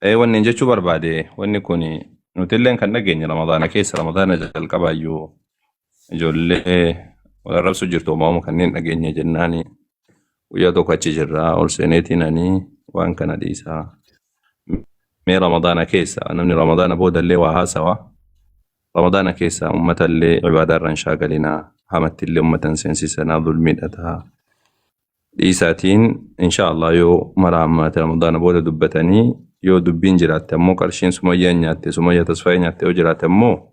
Wanni hin jechuu barbaade, wanni kun nuti illeen kan dhageenye Ramadaana keessa, Ramadaana jalqabaayyuu ijoollee wal arrabsu jirtu uumamu kanneen dhageenye jennaani, guyyaa tokko achi jirraa ol seeneetiin ani waan kana dhiisaa. Mee Ramadaana keessa namni Ramadaana boodallee waa haasawa. Ramadaana keessa uummatallee ibaadaa irra hin shaagalinaa, hamattillee uummata hin seensisanaa, zulmiidha ta'a. Dhiisaatiin insha Allah yoo mara ammaate Ramadaana booda dubbatanii, yoo dubbiin jiraatte ammoo, qarshiin Sumayyaan nyaatte, Sumayya Tasfaayee nyaatte yoo jiraate ammoo,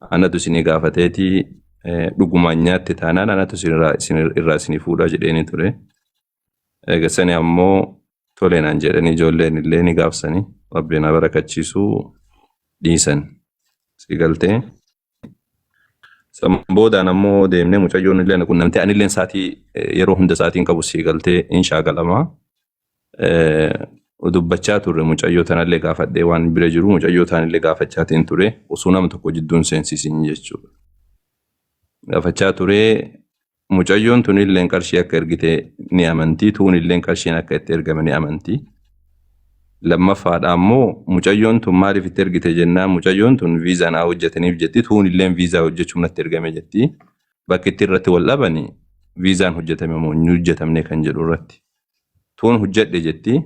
anatu isinii gaafateetii dhugumaan nyaatte taanaan anatu isin irraa isinii fuudhaa jedheeni ture. Eega sani ammoo tole naan jedhanii, ijoolleen illee ni gaafsanii Rabbiin haa barakachiisuu dhiisan. Si galtee? San boodaan ammoo deemnee mucayyoon illee na qunnamtee, anilleen sa'aatii yeroo hunda sa'aatiin qabu, si galtee, in shaakalama. Dubbachaa turre, mucayyoo tanallee gaafadhee, waan bira jiru mucayyoo tanallee gaafachaatiin ture, osoo nama tokko jidduun seensisin jechuudha. Gaafachaa ture, mucayyoon tunilleen qarshii akka ergite ni amantii, tuunilleen qarshiin akka itti ergame ni amantii. Lammaffaadha ammoo mucayyoon tun maaliif itti ergite jennaan, mucayyoon tun viizaa naa hojjetaniif jetti, tuunilleen viizaa hojjechuuf natti ergame jetti. Bakki itti irratti wal dhabani viizaan hojjetame moo hin hojjetamne kan jedhu irratti. Tuun hojjedhe jetti,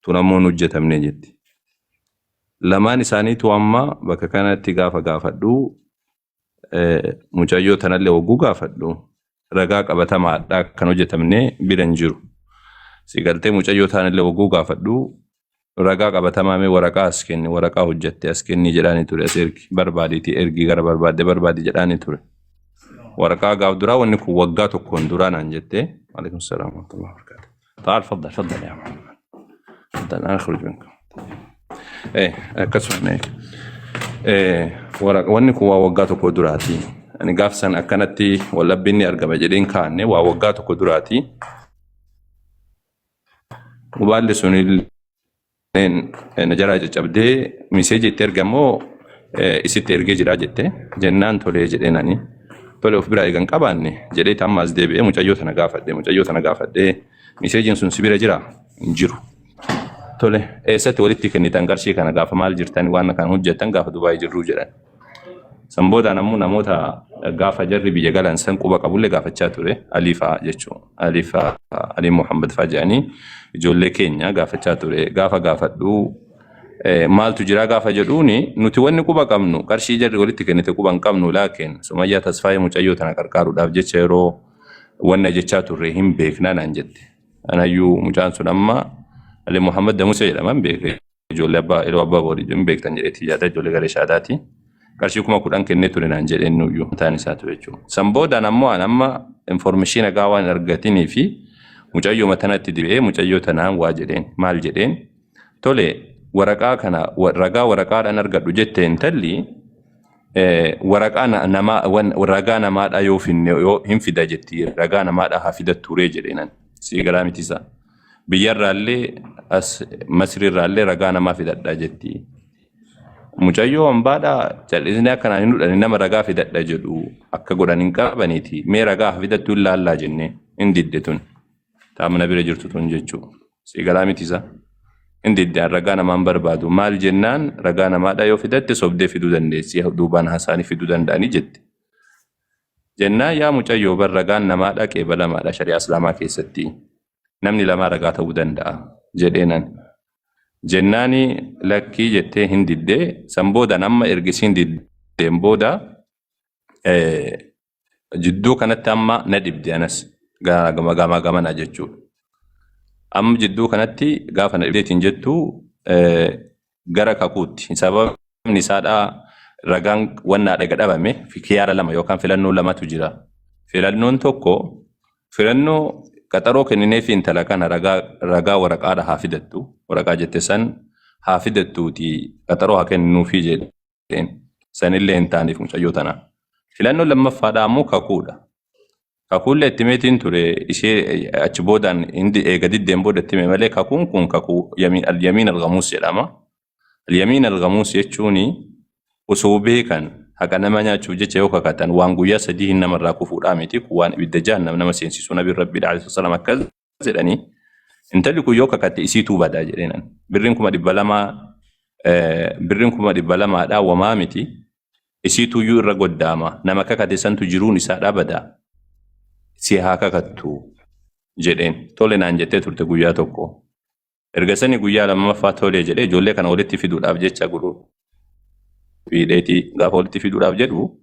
tun ammoo hin hojjetamne jetti. Lamaan isaaniitu amma bakka kanatti gaafa gaafadhu, mucayyoo tanallee hogguu gaafadhu, ragaa qabatamaadha kan hojjetamne bira hin jiru. Si galtee? Mucayyoo tanallee hogguu gaafadhu, ragaa qabatamaa mee waraqaa as kenni, waraqaa hojjette as kenni jedhaani ture, as ergi barbaadiiti, ergi gara barbaadde barbaadi jedhaani ture. Waraqaa gaaf duraa wanni kun waggaa tokkoon duraa naan jette. Alaikum salaam wa rahmatullahi wa barakatuh. تعال تفضل تفضل يا محمد، تفضل، انا اخرج منكم. Akkasuma wanni kun waa waggaa tokko duraati. Ani gaaf san akkanatti wallabbiin ni argama jedheen kaanne, waa waggaa tokko duraati. Mobaalli sun na jalaa caccabdee, message itti ergamoo isitti ergee jira jette jennaan, tolee jedheen ani. Tole, of biraa eegan qabaanne jedhee amma as deebi'ee mucayyoo tana gaafadhe. Mucayyoo tana gaafadhee, messageiin sun si bira jira? Hin jiru. Tole, eessatti walitti kennitan qarshii kana, gaafa maal jirtan waan kana hojjettan? Gaafa Dubaayii jirruu jedhan. San boodaan ammoo namoota gaafa jarri biyya galan san quba qabullee gaafachaa ture. Alii fa'aa jechuun. Alii fa'aa, Alii Muhammad fa'aa jedhanii ijoollee keenya gaafachaa ture. Gaafa gaafadhu maaltu jira gaafa jedhuuni, nuti wanni quba qabnu qarshii jarri walitti kennite quba hin qabnu, laakiin Sumayyaa Tasfaayee mucayyoo tana qarqaaruudhaaf jecha yeroo wanna jechaa turre hin beeknaa naan jette. Anayyuu mucaan sun amma Ali Muhammad Damuse jedhama, hin beekne. Ijoollee abbaa yeroo abbaa boorii hin beektan jedheetii yaada, ijoollee garee shaadaati. Qarshii 10,000 kennee ture naan jedheen nuyyuu mataan isaa ture jechuudha. San boodaan ammoo an amma information gaa waan argatinii fi mucayyoo tanatti dibee mucayyoo tanaan waa jedheen, maal jedheen, tole waraqaa kana ragaa waraqaadhaan argadhu jette intalli, waraqaa namaa ragaa namaadhaa yoo finne yoo hin fida jetti, ragaa namaadhaa haa fidattuuree jedheenan. Si galaa miti isaa? Biyyarraallee as Masriirraallee ragaa namaa fidadhaa jetti. Mucayyoo hambaadhaa callisnee akkanaan hin dhudhani, nama ragaa fidadha jedhu akka godhan hin qabaniiti. Mee ragaa haa fidattuu hin laallaa jennee, hin didde tun. Taamana bira jirtu tun jechuu. Si galaa miti isaa? Hin didde, an ragaa namaan barbaadu. Maal jennaan, ragaa namaadhaa yoo fidatte sobdee fiduu dandeessi, duubaan haasa'anii fiduu danda'anii jette. Jennaan, yaa mucayyoo, bar ragaan namaadhaa qeebalamaadha shari'aa Islaamaa keessatti. Namni lamaa ragaa ta'uu danda'a jedheenan. Jennaani lakkii jettee hin diddee. San boodaan amma ergisiin diddeen booda jidduu kanatti amma na dhibde anas gama gama gamana jechuudha. Amma jidduu kanatti gaafa na dhibdeetiin jettu gara kakuutti. Sababni isaadhaa ragaan wannaa dhaga dhabame kiyaara lama yookaan filannoo lamatu jira. Filannoon tokko filannoo qaxaroo kenninee fi intala kana ragaa waraqaadha haa fidattu. Waraqaa jette san haa fidattuuti, qaxaroo haa kenninuufii jedheen. Sanillee hin taaneef mucayyoo tana. Filannoo lammaffaadhaa ammoo kakuudha. Kakuullee itti meetiin ture ishee achi boodaan hindi eega diddeen booda itti hime malee, kakuun kun kakuu al-yamiin al-ghamuus jedhama. Al-yamiin al-ghamuus jechuun osoo beekan haqa nama nyaachuuf jecha yoo kakatan waan guyyaa 3 hin namarraa kufuudhaa miti, kun waan ibidda jahannam nama seensisu. Nabiin Rabbii alayhi salaam akkas jedhanii, Intalli kun yoo kakatte isiituu badaa jedheenan. Birriin 200,000, birriin 200,000dhaa wamaa miti. Isiituyyuu irra goddaama. Nama kakate santu jiruun isaa badaa. Si haa kakattu jedheen. Tole naan jettee turte guyyaa tokko. Erga sani guyyaa lammaffaa tolee jedhee ijoollee kana walitti fiduudhaaf jecha guruu fiidheetii gaafa walitti fiduudhaaf jedhu,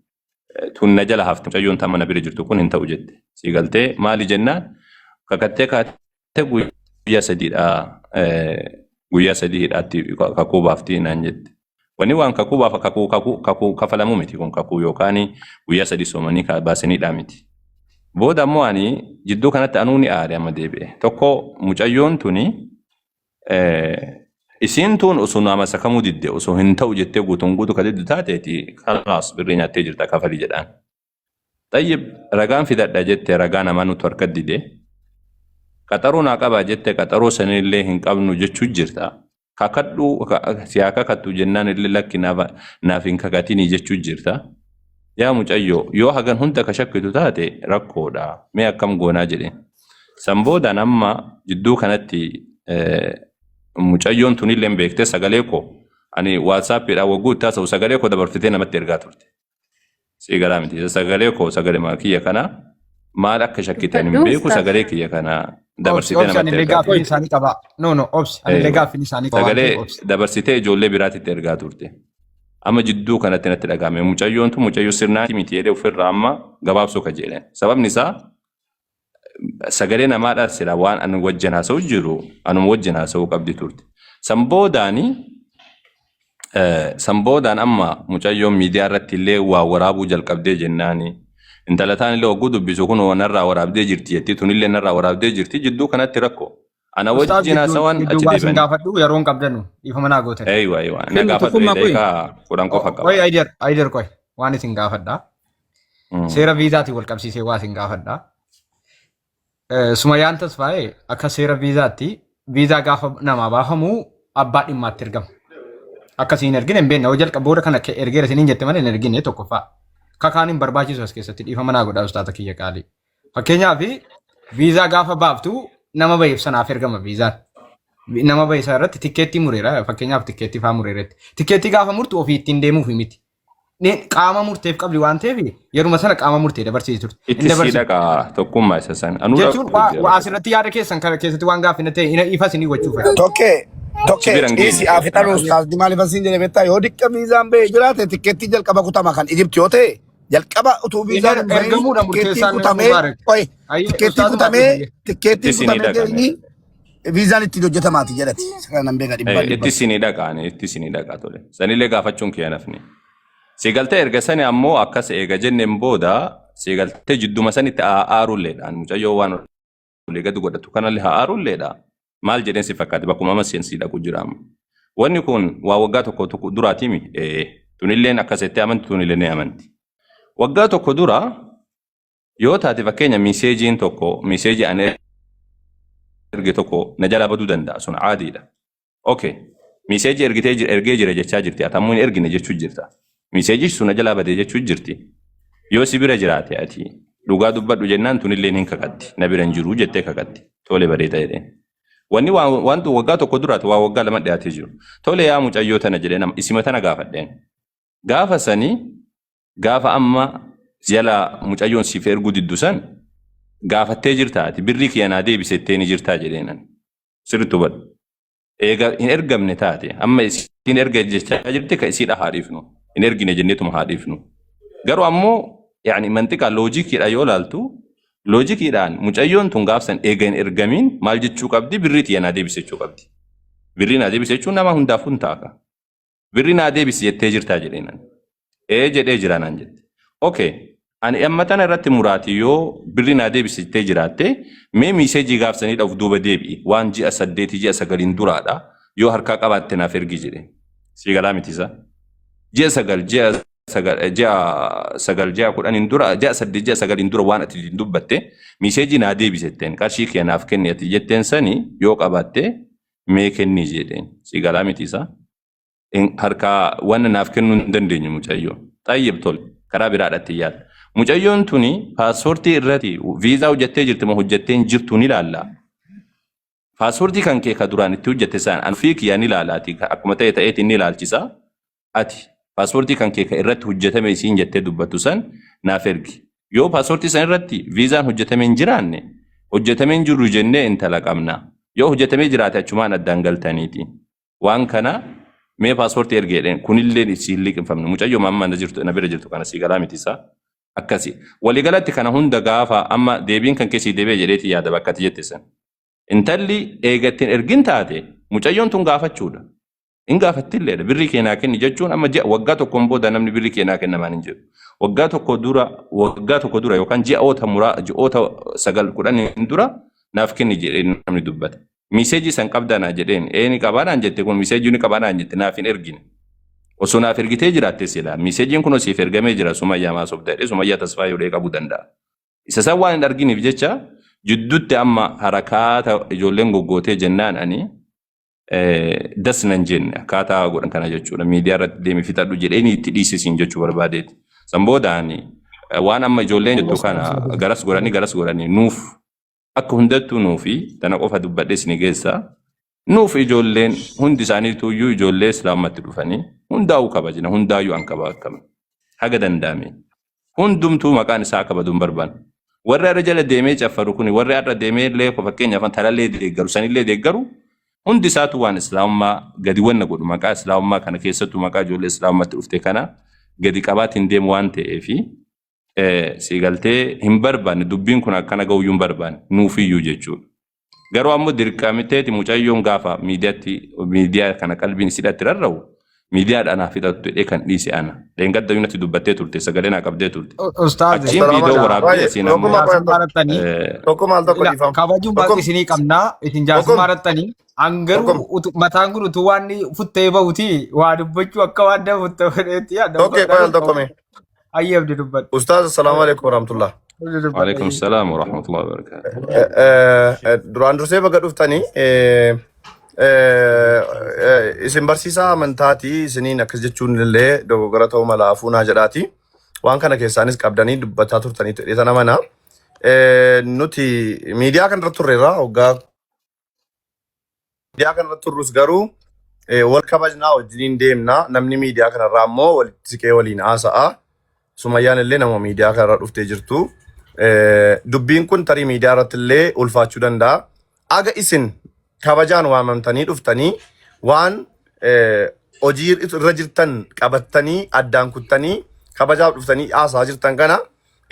tun na jala hafte, mucayyoon tan mana bira jirtu kun hin ta'u jette. Si galtee maali jennaan, kakattee kaatee guyyaa sadiidha, guyyaa 3 hidhaatti kakuu baaftii naan jette. Wanni waan kakuu baafa, kakuu kakuu kakuu kafalamuu miti kun, kakuu yookaan guyyaa 3 soomanii baasaniidhaa miti. Booda ammoo ani jidduu kanatti anuu ni aare amma deebi'e. Tokko, mucayyoon tuni, isiin tun osoo nama sakamuu didde, osoo hin ta'u jettee guutuun guutuu ka diddu taateeti, kalaas, birrii nyaattee jirta, kafali jedhaan. Xayyib, ragaan fidadha jette, ragaa namaa nutu harka dide. Qaxaroo naa qabaa jette, qaxaroo sanillee hin qabnu jechuu jirta. Kakadhu, si haa kakattu jennaan illee lakki, naaf hin kakatinii jechuu jirta. Yaa mucayyoo, yoo hagan hunda ka shakkitu taate rakkoodha. Mee akkam goonaa jedheen. San boodaan amma jidduu kanatti mucayyoon tunillee beektee sagalee koo ani WhatsAppiidhaan wagguu itti haasa'u sagalee koo dabarfitee namatti ergaa turte. Si galaa miti? Sagalee koo, sagalee kiyya kana maal akka shakkitan hin Dubbadhu, beeku. ustaaz. Sagalee kiyya kana Obsi, dabarsitee obsi, namatti anillee ergaa gaaffiin turte. isaanii qaba. No, no, obsi, anillee gaaffiin isaanii qaba waan Sagalee ta'eef obsi. dabarsitee ijoollee biraatitti ergaa turte. Amma jidduu kanatti natti dhagahame. Mucayyoon tun mucayyoo sirnaa miti jedhee ofirraa amma gabaabsuu kajeelan. Sababni isaa sagalee namaadhaa sila waan ani wajjin haasa'u jiru anuma wajjin haasa'uu qabdi turte. San boodaan amma mucayyoon miidiyaa irratti illee waa waraabuu jalqabdee jennaani. Intala taan illee hogguu dubbisu kun narraa waraabdee jirti jetti, tunillee narraa waraabdee jirti, jidduu kanatti rakkoo. Ana Ustaaz, wajjin gidduu haasawan gidduu achi waa isin deebi'anii. gaafadhu, yeroo hin qabdanu, dhiifama naa gootan. Eeywa, na Kennu gaafadhu. tokkummaa qoyi. Daqiiqaa 10 qofa Qoy, qaba. Ayider, Ayider, qoy, waan isin gaafadha. Seera viizaatiin wal qabsiisee waa isin gaafadha. Sumayyaan Tasfaayee akka seera viizaatti viizaa gaafa namaa baafamu abbaa dhimmaatti ergama. Akka isin hin ergine hin beekne, hoo jalqaba booda kana ergeera isiniin jette malee hin ergine tokkoffaa. Kakaan hin barbaachisu as keessatti, dhiifama naa godhaa ustaata kiyya qaalii. Fakkeenyaaf, viizaa gaafa baaftu nama baheef sanaaf ergama viizaan. Nama bahe sana irratti tikkeettii mureera, fakkeenyaaf tikkeettii faa mureeratti. Tikkeettii gaafa murtu ofii ittiin deemuuf miti. Qaama murteef qabdi waan ta'eef yeruma sana qaama murtee dabarsiti turte. Hin Itti sii dabarsine. dhaqaa, tokkummaa isa san. Anuu Jechuun dhaquu waa jira. waa asirratti yaada keessan kana keessatti waan gaaffii ta'e ifa isinii gochuuf. Tokkee Si tokkee bira hin dhiisi geenye. afixan ustaazni maaliif asiin jedhe beektaa? Yoo diqqa viizaan ba'ee jiraate, tikkeettii jalqaba kutama kan Ijipti yoo ta'e, jalqaba utuu viizaan hin bahin Ergamuudha tikkeettiin murteessaan kutamee Mubaarak. qoy Ayyee tikkeettii ustaazuma kutamee ayyee. Itti tikkeettiin sinii kutamee dhaqame. deemni viizaan ittiin hojjetamaati jedhati. Isa kana nan beeka dhibbaan Itti dhibban. sinii dhaqaani, itti sinii dhaqaa tole. Sanillee gaafachuun kiyya nafni. Si galtee, erga sani ammoo akkas eega jenneen booda, si galtee, jidduma sanitti aarulleedhaan mucayyoo waan olii gadi godhatu kanallee haa aarulleedha. Maal jedheen si fakkaate? Bakkuma amma seensi dhaqu jira amma. Wanni kun waa waggaa tokko tokko duraatiimi. Tunilleen akkas jettee amanti, tunillee ni amanti. Waggaa tokko dura yoo taate, fakkeenya messageiin tokko, message ani erge tokko na jalaa baduu danda'a, sun caadiidha. Okay. Message ergitee ergee jira jechaa jirti. Ati ammoo hin ergine jechuu jirta. Messageichi sun na jalaa badee jechuu jirti. Yoo si bira jiraate, ati dhugaa dubbadhu jennaan, tunillee hin kakatti. Na bira hin jiru jettee kakatti. Tole, bareeda jedheen. Wanni waan waggaa tokko duraati, waa waggaa 2 dhiyaatee jiru. Tole yaa mucayyoo tana jedhee nama isima tana gaafadheen. Gaafa sanii, gaafa amma jala mucayyoon siif erguu diddu san gaafattee jirta, ati birrii kiyya naa deebisettee ni jirtaa jedheenan. Sirriitti hubadhu. Eega hin ergamne taate, amma isiin erga jechaa jirti, ka isiidha haa dhiifnu. Hin ergine jenneetuma haa dhiifnu. Garuu ammoo yaani mantiqaa logiciidha yoo laaltu, logiciidhaan mucayyoon tun gaafsan eega hin ergamiin maal jechuu qabdi? Birrii tiyya naa deebise jechuu qabdi. Birrii naa deebise jechuun nama hundaafuu hin ta'a. Birrii naa deebisi jettee jirtaa jedheenan. Ee jedhee jira naan jette. Okay. Ani amma tana irratti muraati, yoo birrii naa deebisi jettee jiraatte, mee message gaafsanii of duuba deebi'i. Waan ji'a 8, ji'a 9n duraadha. Yoo harkaa qabaatte naaf ergi jedhe. Sii galaa miti isa? Ji'a 9, ji'a 9, ji'a 9, ji'a 10n dura, ji'a 8, ji'a 9n dura waan ati dubbatte, message naa deebisi jetteen, qarshii kee naaf kenni ati jetteen sani yoo qabaatte mee kenni jedheen. Sii galaa miti isa? Harkaa waan naaf kennuu hin dandeenyu mucayyoo. Xayyib, tole, karaa biraadhaatti yaala. Mucayyoon tuni paaspoortii irratti viizaa hojjettee jirti moo hojjettee hin jirtu ni ilaalla. Paaspoortii kan kee ka duraan itti hojjette san an ofii kiyyaa ni ilaalaati akkuma ta'e ta'eeti ni ilaalchisa. Ati paaspoortii kan kee ka irratti hojjetame isiin jettee dubbattu san naaf ergi. Yoo paaspoortii san irratti viizaan hojjetamee hin jiraanne hojjetamee hin jiru jennee intala qabna. Yoo hojjetamee jiraate achumaan addaan galtaniiti. Waan kana mee paaspoortii ergi jedheen kunillee si hin liqimfamne. Mucayyoo amma na jirtu na bira jirtu kana sii galaa miti isaa. Akkasi. Waliigalatti kana hunda gaafa amma deebiin kan kee sii deebi'e jedheeti yaada bakka ati jette san. Intalli eega ittiin ergin taate mucayyoon tun gaafachuudha. In gaafattilleedha. Birrii kee naa kenni jechuun amma ji'a waggaa tokkoon booda namni birrii kee naa kennamaan hin jedhu. Waggaa tokko dura waggaa tokko dura yookaan ji'oota muraa ji'oota 9 10 dura naaf kenni jedhee namni dubbata. Miseejii san qabdaa naa jedheen ee ni qabaa naan jette kun miseejii ni qabaa naan jette naaf hin ergine. Osoo naaf ergitee jiraatte silaa miseejiin kun siif ergamee jira Sumayyaa maa sobda jedhee Sumayyaa Tasfaayee ulee qabuu danda'a. Isa san waan hin arginiif jecha jidduutti amma harakaata ijoolleen goggootee jennaan ani das nan jenne akkaataa godhan kana jechuudha. Miidiyaa irratti deemi fixadhu jedheen itti dhiisisiin jechuu barbaadeeti. San booda ani waan amma ijoolleen jettu kana garas godhanii garas godhanii nuuf akka hundattuu nuufi tana qofa dubbadhee isin geessa. Nuuf ijoolleen hundi isaaniitu iyyuu ijoollee islaamatti dhufanii hundaa'uu kabajna hundaayyuu an kaba akkam haga danda'ame. Hundumtuu maqaan isaa akka badu hin barbaanne. Warri har'a jala deemee caffaru kuni warri har'a deemee illee fakkeenyaaf talallee deeggaru sanillee deeggaru hundi isaatu waan islaamummaa gadi wanna godhu maqaa islaamummaa kana keessattuu maqaa ijoollee islaamummaatti dhufte kana gadi qabaatiin deemu waan ta'eefi si galtee hin barbaanne dubbiin kun akkana ga'uyyuu hin barbaanne nuufiyyuu jechuudha. Garuu ammoo dirqamiteeti mucayyoon gaafa miidiyaatti miidiyaa kana qalbiin isidhatti rarra'u miidiyaadhaan haa fixattu jedhee kan dhiise ana. Dheengadda natti dubbattee turte sagalee naa qabdee turte. Ustaaz Achiin viidiyoo waraabdee Baay'ee asiin ammoo tokkummaa jaarsummaa irrattanii tokko maal tokko ila dhiifama. kabajuu Tokko isinii qabnaa isin jaarsummaa irrattanii an garuu tokko mataan kun utuu waan futtee bahuti waa dubbachuu akka waan nama futtee bahutti yaadda tokko qoyal tokko mee. Ayyee abdi dubbadhu. Ustaaz assalaamu alaikum warahmatullah. Abdi dubbadhu. Waalaikum salaam wa rahmatullahi wa barakatuh. Duraan dursee baga dhuftanii isin barsiisaa amantaati isiniin akkas jechuun illee dogoggora ta'uu mala hafuunaa jedhaati. Waan kana keessaanis qabdanii dubbataa turtanii ta'ee mana. Nuti miidiyaa kanarra turreerra waggaa miidiyaa kanarra turrus garuu wal kabajnaa wajjiniin deemna namni miidiyaa kanarraa immoo walitti siqee waliin haasa'a. Sumayyaan illee nama miidiyaa kanarra dhuftee jirtu. Dubbiin kun tarii miidiyaa irratti illee ulfaachuu danda'a. Aga isin kabajaan waamamtanii dhuftanii waan hojii irra jirtan qabattanii addaan kuttanii kabajaaf dhuftanii haasaa jirtan kana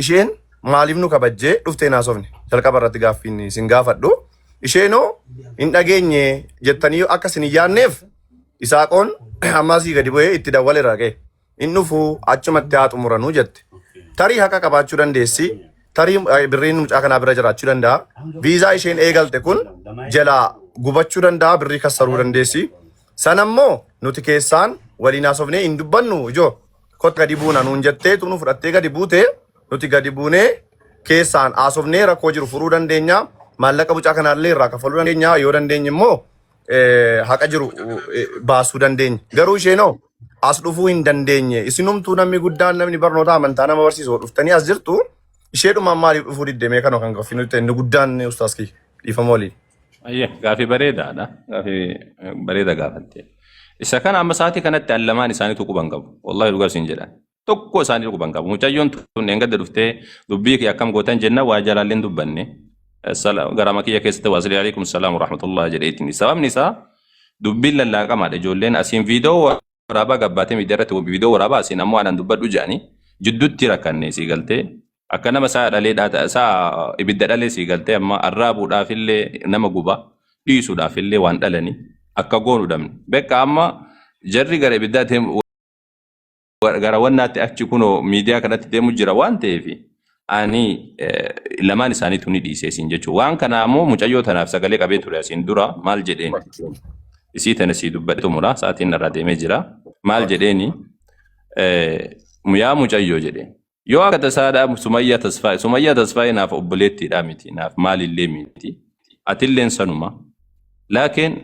isheen maaliif nu kabajjee dhuftee hin haasofne? Jalqaba irratti gaaffiin isin gaafadhu. Isheenoo hin dhageenye jettanii akka isin hin yaadneef Isaaqoon amma asii gadi bu'ee itti dawwaleera ga'e. Hin dhufu achumatti haa xumuranuu jette. Tarii haqa qabaachuu dandeessi. Tarii birriin mucaa kanaa bira jiraachuu danda'a. Viizaa isheen eegalte kun jalaa gubachuu danda'a birrii kassaruu dandeessi. Sanammoo nuti keessaan waliin haasofnee hin dubbannu ijoo. Kottu gadi buuna nuun jettee nu fudhattee gadi buute nuti gadi buunee keessaan haasofnee rakkoo jiru furuu dandeenya. Maallaqa mucaa kanaallee irraa kaffaluu dandeenya. Yoo dandeenye immoo haqa jiru baasuu dandeenya. Garuu isheenoo as dhufuu hin dandeenye. Isinumtuu namni guddaan namni barnoota amantaa nama barsiisu dhuftanii as jirtu isheedhumaan maaliif dhufuu diddemee kana kan gaaffii nuti ta'e inni guddaan ustaas kiyya dhiifama waliin. Ayyee gaafii bareedaadha. Gaafii bareeda gaafatte. Isa kana amma sa'aatii kanatti an lamaan isaaniitu quban qabu. Wallahi dhugaa isin jedhan. Tokko isaanii quban qabu. Mucayyoon tun dheengadda dhuftee dubbii kee akkam gootan jenna waa jalaallee hin dubbanne. Garama kiyya keessatti waasili alaikum salaam wa rahmatullah jedheetiin. Sababni isaa dubbiin lallaaqamaadha. Ijoolleen asiin viidiyoo waraabaa gabbaatee miidiyaa irratti viidiyoo waraabaa asiin ammoo anaan dubbadhu jedhanii jidduutti rakkanne sii galtee akka nama sa'a dhalee sa'a ibidda dhalee sii galtee amma arraabuudhaaf illee nama guba dhiisuudhaaf illee waan dhalanii akka goonu dhabne. Bekka amma jarri gara ibiddaa deemu gara wannaatti achi kunoo miidiyaa kanatti deemu jira waan ta'eef ani lamaan isaaniitu ni dhiise isin jechuudha. Waan kana ammoo mucayyoo tanaaf sagalee qabee ture asiin dura maal jedheen isii tana sii dubbadhe xumura sa'aatiin narraa deemee jira maal jedheeni yaa mucayyoo jedheen yoo akka tasaadhaa Sumayyaa Tasfaayee Sumayyaa Tasfaayee naaf obboleettiidhaa miti naaf maalillee miti atilleen sanuma laakiin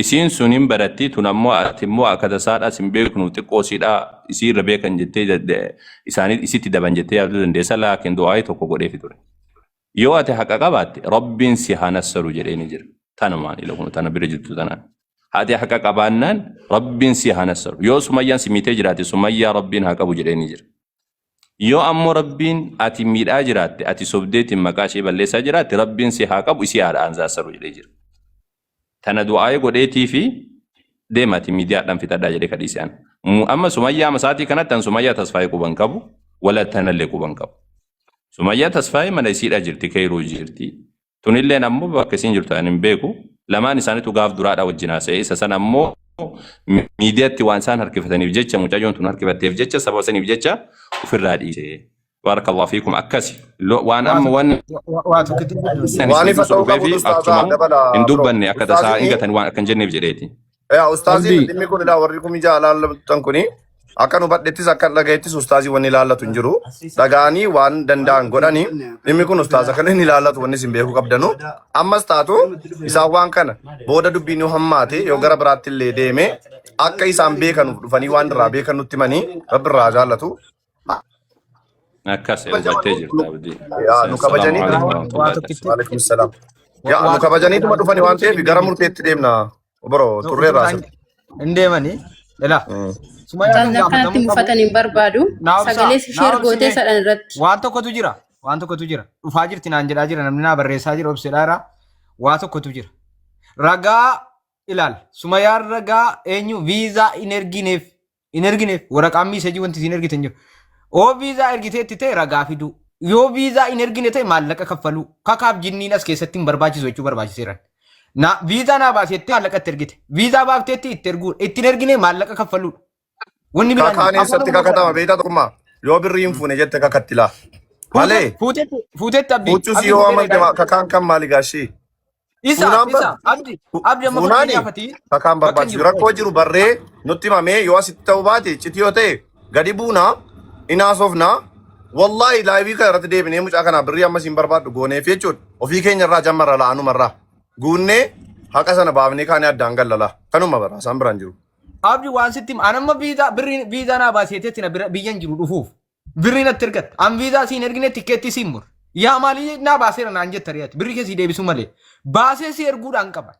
isiin sun hin baratti tun ammoo ati immoo akka tasaadhaa sin beeknu xiqqoo siidhaa isii irra beekan jettee isaanii isitti daban jettee yaaduu dandeessa laakiin du'aayii tokko godheefi ture. Yoo ati haqa qabaatte rabbiin si haa nassaru jedheeni jira. Tanumaan ila kun tana bira jirtu tanaan. Haati haqa qabaannaan Rabbiin si haa nassaru. Yoo Sumayyaan si miitee jiraate Sumayyaa Rabbiin haa qabu jedheenii jira. Yoo ammoo Rabbiin ati miidhaa jiraatte ati sobdeetiin maqaa ishee balleessaa jiraatte Rabbiin si haa qabu isii haa aanzaassaru jedhee jira. Tana du'aa'ee godheetii fi deemaati miidiyaadhaan fixadhaa jedhee kadhiise an. Amma Sumayyaa amma sa'aatii kanatti an Sumayyaa Tasfaayee quban qabu wala tanallee quban qabu. Sumayyaa Tasfaayee mana isiidha jirti keyruu jirti. Tunilleen ammoo bakka isiin jirtu ani hin beeku. Lamaan isaaniitu gaaf duraadha wajjin haasa'e. Isa sana ammoo miidiyaatti waan isaan harkifataniif jecha mucayyoon tun harkifatteef jecha sababa saniif jecha ofirraa dhiise. Baarakallahu fiikum akkasi. Waan Waa amma waan waa tokkitti gidduu. ani Waan isin ifa dursa ta'uu dhufee qabu fi ustaazaa achuma dabala hin bro. dubbanne akka tasaa hin Ustaaziin gatan waan akka hin jenneef jedheeti. yaa ustaaziin Abdii. dhimmi kun ilaa warri kun ijaa ilaallatan kuni akka nu badhettis akka dhagahettis ustaazii wanni ilaallatu hin jiru. Dhaga'anii waan danda'an godhanii dhimmi kun ustaaza kana hin ilaallatu wanni isin beekuu qabdanu. Ammas taatu isaan waan kana booda dubbiin yoo hammaate yoo gara biraatti illee deeme akka isaan beekanuuf dhufanii waan irraa beekan nutti himanii rabbi irraa jaallatu. Akkas hubattee jirta Abdii. Yaa nu Assalaamu kabajanii alaikum Waa warahmatullahi tokkitti waalaikum salaam. Yaa waa nu kabajaniituma dhufanii waan ta'eef gara murteetti deemna. Oboro utuu turreerraa isaan asirra. hin deemanii ilaa Sumayyaa kan Ustaazni akkanatti gaafatamuu qabu mufatan hin barbaadu. naa obsaa Sagalee naa sheer gootee obsine sadhan irratti. waan tokkotu jira waan tokkotu jira dhufaa jirti naan jedhaa jira namni naa barreessaa jira obsedhaara waa tokkotu jira ragaa ilaal Sumayyaan ragaa eenyu viizaa hin ergineef hin ergineef waraqaan miiseejii wanti isin ergite hin jiru. Oo viizaa ergiteetti ta'e ragaa fiduu. Yoo viizaa hin ergine ta'e maallaqa kaffaluu. Kakaaf jinniin as keessatti hin barbaachisu jechuu barbaachiseera. Na viizaa naa baaseetti maallaqa itti ergite. Viizaa baafteetti itti erguudha. Itti hin ergine maallaqa kaffaluudha. Wanni biraan hin Kakaan jiru. Afaan eessatti Oromoo kakatama barbaada. beektaa tokkummaa? Yoo birrii hin fuune jette kakatti laa. Malee Fuuteetti fuuteetti abdii fuuchus abdii yoo fuuteera amante egaa. kakaan kan maali gaashii? Isa Fuunaan bar isa abdi abdi amma fuunaani fakkeenyaaf ati kakaan bakka hin barbaachisu jiru. rakkoo jiru barree nutti himamee yoo asitti ta'uu baate iccitii yoo ta'e gadi buunaa inaasofnaa wallaahi laayivii kana irratti deebinee mucaa kanaa birrii ammas hin barbaaddu gooneef jechuudha ofii keenya irraa jammarra la'anumarraa guunnee haqa sana baafnee kaanee addaan gallala kanuma bara isaan biraan jiru. Abdi waan sitti hima. An amma viizaa birrii viizaa naa baaseeteetti na bira biyyan jiru dhufuuf. Birrii natti ergatta. An viizaa siin ergine tikkeettii siin mur. Yaa maalii naa baaseera naan jetta riyaati. Birrii kee sii deebisuu malee. Baasee si erguudhaan qaba.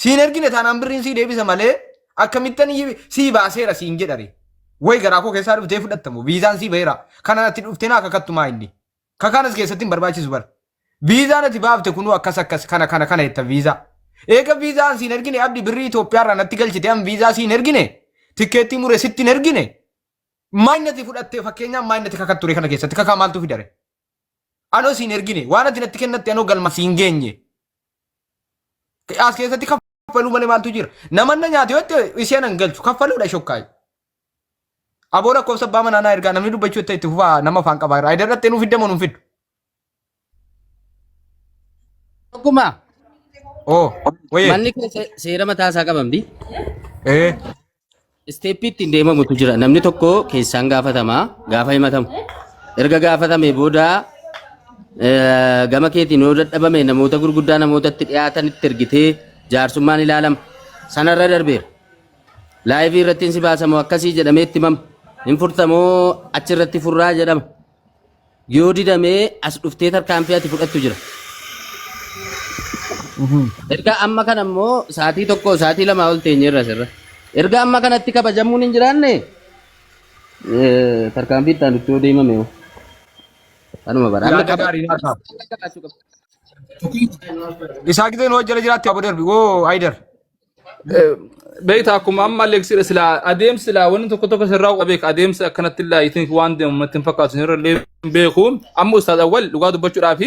Siin ergine taanaan birriin sii deebisa malee akkamittan sii baaseera siin jedhare. Way garaa koo keessaa dhuftee fudhattamu. Viizaan sii baheera. Kana natti dhuftee naa kakattu maa inni. Kakaan as keessatti hin barbaachisu bara. Viizaan ati baafte kunuu akkas akkas kana kana kana jetta viizaa. Eega viizaan siin ergine abdi birrii Itoophiyaarraa natti galchite an viizaa siin ergine tikkeettii mure sitti hin ergine Maal ati fudhattee fakkeenyaaf maal natti kakattu ture kana keessatti kakaa maaltu fidare? Anoo siin ergine waan ati natti kennatte anoo galma siin geenye. As keessatti kaffaluu malee maaltu jira? Namanna nyaate yoo ta'e isheen an galchu kaffaluudha shokkaayi. Aboo lakkoofsa abbaa manaa naa ergaa namni dubbachuu itti itti fufaa nama afaan qabaa irraa. Ayidar dhattee nuu fiddamoo nuun fiddu. Tokkuma Oo wayyee. manni kee seera mataa isaa qabamti. Ee. Isteeppii ittiin deemamutu jira. Namni tokko keessaan gaafatama gaafa himatamu. Erga gaafatame booda gama keetiin yoo dadhabame namoota gurguddaa namootatti dhiyaatanitti ergitee jaarsummaan ilaalama. Sanarra darbeera. Laayivii irratti si baasamoo akkasii jedhamee itti himama. Hin furtamoo achirratti furraa jedhama. Yoo didamee as dhuftee tarkaanfii ati fudhattu jira. Erga amma kana immoo sa'aatii tokko sa'aatii lamaa ol teenyeerra asirra. Erga amma kanatti kabajamuun hin jiraanne tarkaanfii itti aanutti yoo deemame hoo. Kanuma bara. Amma Yaada gaarii naa ta'a. qabaachuu qaba. Isaa giseen hoo jala jiraatti aboo darbi woo Ayidar. Beektaa akkuma amma Alex silaa adeemsi silaa wanni tokko tokko sirraa beeka adeemsi akkanatti illee I think waan deemu natti hin fakkaatu sirra illee hin beeku amma Ustaaz Awwal dhugaa dubbachuudhaaf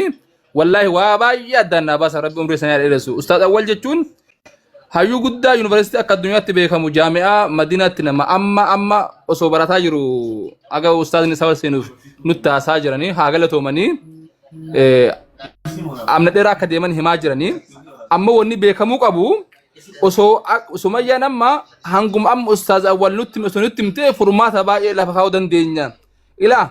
wallaahi waa baay'ee addaan naa baasa rabbi umrii isaanii haa dheeressu Ustaaz Awwal jechuun hayyuu guddaa yuunivarsiitii akka addunyaatti beekamu jaami'aa Madiinaatti nama amma amma osoo barataa jiru aga ustaazni isaa seenuuf nutti haasaa jiranii haa galatoomanii amna dheeraa akka deeman himaa jiranii amma wanni beekamuu qabu osoo sumayyaan amma hanguma amma ustaaz awwal nutti osoo nutti himtee furmaata baay'ee lafa kaa'uu dandeenya. Ilaa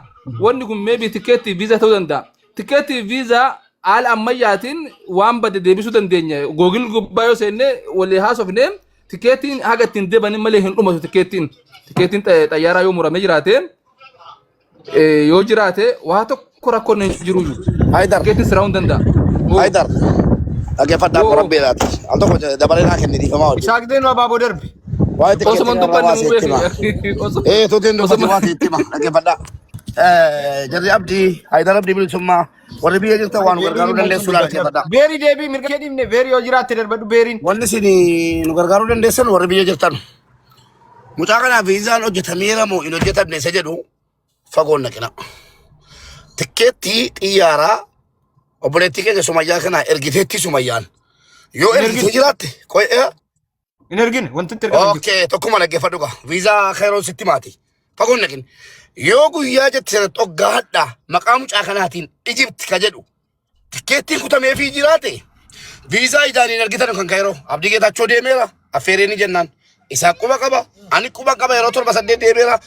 wanni kun meebii tikeettii viizaa ta'uu danda'a. Tikeettii viizaa haala ammayyaatiin waan bade deebisuu dandeenya. Googil gubbaa yoo seenne walii haasofne tikeettiin haga ittiin deebanin malee hin dhumatu tikeettiin. Tikeettiin xayyaaraa yoo muramee jiraate yoo jiraate waa tokko rakkoon hin jiru. Haydar, Tikeettiin siraa'uu hin danda'a. Haydar. Dhaggeeffadhaa Yoo rabbi jedhaati. Al tokko dabalee naa kenni dhiifamaa wajjin. Isaaq Zeenuu abaaboo darbi. Waa'ee tikeettii Osuma hin kanarraa dubbanne waa nu sitti hima. beeki. Osuma Ee tuutiin dubbati osuma waa sitti hima. Dhaggeeffadhaa. Jarri abdii Haayidar Abdii bilisummaa warri biyya jirtan waa nu Beeriin gargaaruu immoo sun dandeessu laala dubbatti. dhaggeeffadhaa. Beerii deebii mirga kee dhiifne beerii yoo jiraatte darbadhu beeriin. Wanni isin nu gargaaruu dandeessan warri biyya jirtan. Mucaa kanaaf viizaan hojjetameera moo hin hojjetamne isa jedhu fagoon naqina. Tikkeettii xiyyaaraa obboleettii keenya Sumayyaa kana ergiteetti Sumayyaan. Yoo Hin ergitee ergine. jiraatte qo'ee Hin ergine wanti itti ergamu hin jiru. Okay, tokkuma dhaggeeffadhu gaa. Viizaa Kairoon sitti maati. Fagoon naqin. Yoo guyyaa jette sanatti hoggaa hadhaa maqaa mucaa kanaatiin Ijipti ka jedhu tikkeettiin kutameefii jiraate viizaa ijaan hin argitan kan Kairoo. Abdii Geetaachoo deemeera. Affeeree ni jennaan. Isaa quba qaba. Ani quba qaba yeroo torba saddeet deemeera.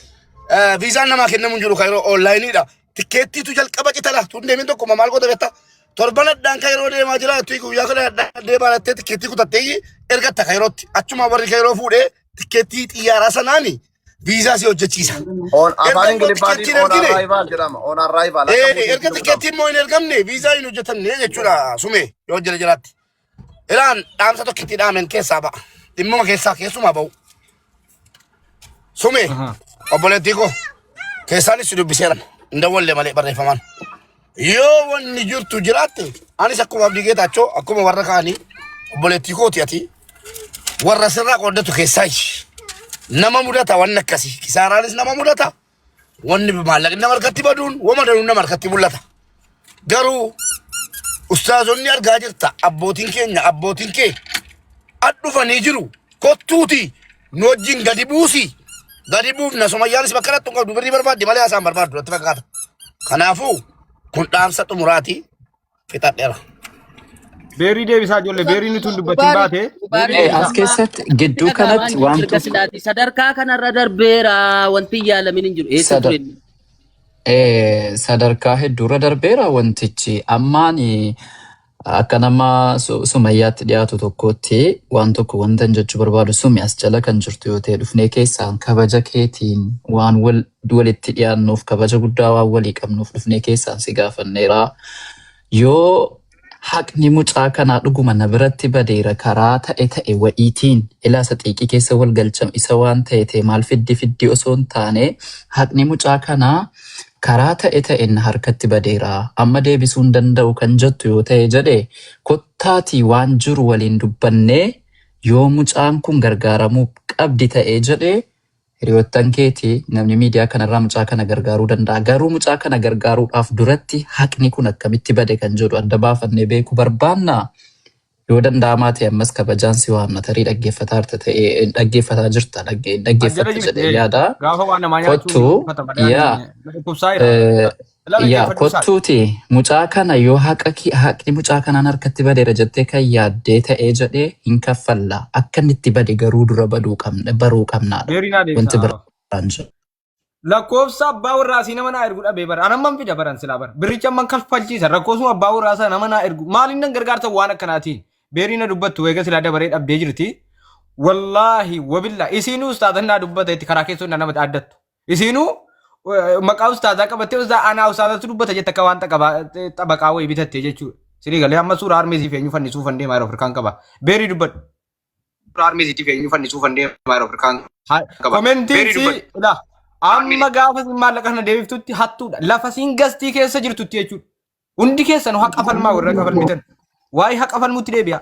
Viizaan namaa kennamu hin jiru Kairoo onlaayiniidha. Tikkeettiitu jalqaba citala. Tun deemin tokkuma maal goota beektaa? Torban addaan Kairoo deemaa jira. Tuyi guyyaa kana addaan deemaa jettee tikkeettii kutattee ergatta Kairootti. Achuma warri Kairoo fuudhee tikkeettii xiyyaaraa sanaani viizaa si hojjechiisa. On Erga afaan immoo Ingiliffaatiin tikkeettiin on ergine arrival jedhama. On arrival akka erga buutiin godhama. tikkeettiin immoo hin ergamne viizaa hin hojjetamne jechuudha sume yoo jala jalaatti. Ilaan dhaamsa tokkitti dhaamen keessaa ba'a. Dhimmuma keessaa keessumaa ba'u. Sume obboleettii koo keessaanis si dubbiseera. Hin dawwalle malee barreeffamaan. Yoo wanni jirtu jiraatte anis akkuma Abdii Geetaachoo akkuma warra kaanii obboleettii kooti ati warra sirraa qooddatu keessaayi. Nama mudata wanni akkasii. Kisaaraanis nama mudata. Wanni maallaqni nama harkatti baduun wama danuun nama harkatti mul'ata. Garuu ustaazonni argaa jirta abbootiin keenya abbootiin kee ad dhufanii jiru kottuuti nu wajjin gadi buusi gadi buufna sumayyaanis bakka irratti hin qabdu birrii barbaaddi malee haasaan barbaaddu natti fakkaata. Kanaafuu kun dhaamsa xumuraati fixadheera. Beerii deebisaa ijoollee beeriin utuu hin dubbatin Mubaarik, baate Mubaarik beerii As deebisaa. keessatti gidduu Dhaga'amaan kanatti jiru waan erga tokko silaati sadarkaa kanarra darbeera wanti hin yaalamin hin jiru eessa ture inni? Sadarkaa hedduurra darbeera wantichi. Ammaan akka nama Sumayyaatti dhiyaatu tokkootti waan tokko wanta hin jechuu barbaadu sumi as jala kan jirtu yoo ta'e dhufnee keessaan kabaja keetiin waan walitti dhiyaannuuf kabaja guddaa waan walii qabnuuf dhufnee keessaan si gaafanneera. Yoo haqni mucaa kanaa dhuguma na biratti badeera karaa ta'e ta'e wa'iitiin ilaa isa xiiqii keessa wal galcham isa waan ta'e ta'e maal fiddi fiddi osoo hin taane haqni mucaa kanaa karaa ta'e ta'een na harkatti badeera amma deebisuu hin danda'u kan jettu yoo ta'e jedhe kottaatii waan jiru waliin dubbannee yoo mucaan kun gargaaramuu qabdi ta'e jedhe Hiriyoottan keeti namni miidiyaa kanarraa mucaa kana gargaaruu danda'a. Garuu mucaa kana gargaaruudhaaf duratti haqni kun akkamitti bade kan jedhu adda baafannee beekuu barbaanna. Yoo danda'amaa ta'e ammas kabajaan si waamna tarii dhaggeeffataa jirta ta'ee dhaggeeffataa jirta As jala dhaggeeffatta jirti jedhee yaada. gaafa waan namaa nyaachuu Kottu uffata malee yaa ani dhukkubsaa jira. Ilaa Yaa dhaggeeffadhu isaati. kottuuti mucaa kana yoo haqa haqni mucaa kanaan harkatti badeera jettee kan yaaddee ta'ee jedhee hin kaffalla. Akka inni itti bade garuu dura baduu qabna baruu qabnaadha. Beerii naa Wanti deebisa. biraan jiru. Lakkoofsa abbaa warraa asii nama naa ergu dhabee bara. An amman fida baran silaa bara. Birricha amman kaffalchiisa. Rakkoosuma abbaa warraa sana nama naa ergu. Maaliin nan gargaarta waan akkanaatiin. Beerii na dubbattu eega silaa dabaree dhabdee jirti. Wallaahi wabillaa isiinuu ustaazan naa dubbata itti karaa keessoo nama dhaaddattu. Isiinuu maqaa ustaazaa qabattee ustaazaa anaa ustaazatu dubbata jette akka waan xabaqaa wayii bitatte jechuudha. Sirii galee amma suuraa harmee siif eenyu fannisuu fandee maayiroo Afrikaan qaba. Beerii dubbadhu. Suuraa harmee siif eenyu fannisuu fandee maayiroo Afrikaan qaba. Komentiin si ilaa amma gaafa siin maallaqa kana deebiftutti hattuudha. Lafa siin gastii keessa jirtutti jechuudha. Hundi keessanuu haqa falmaa warra haqa falmitan. Waa'ee haqa falmuutti deebi'a.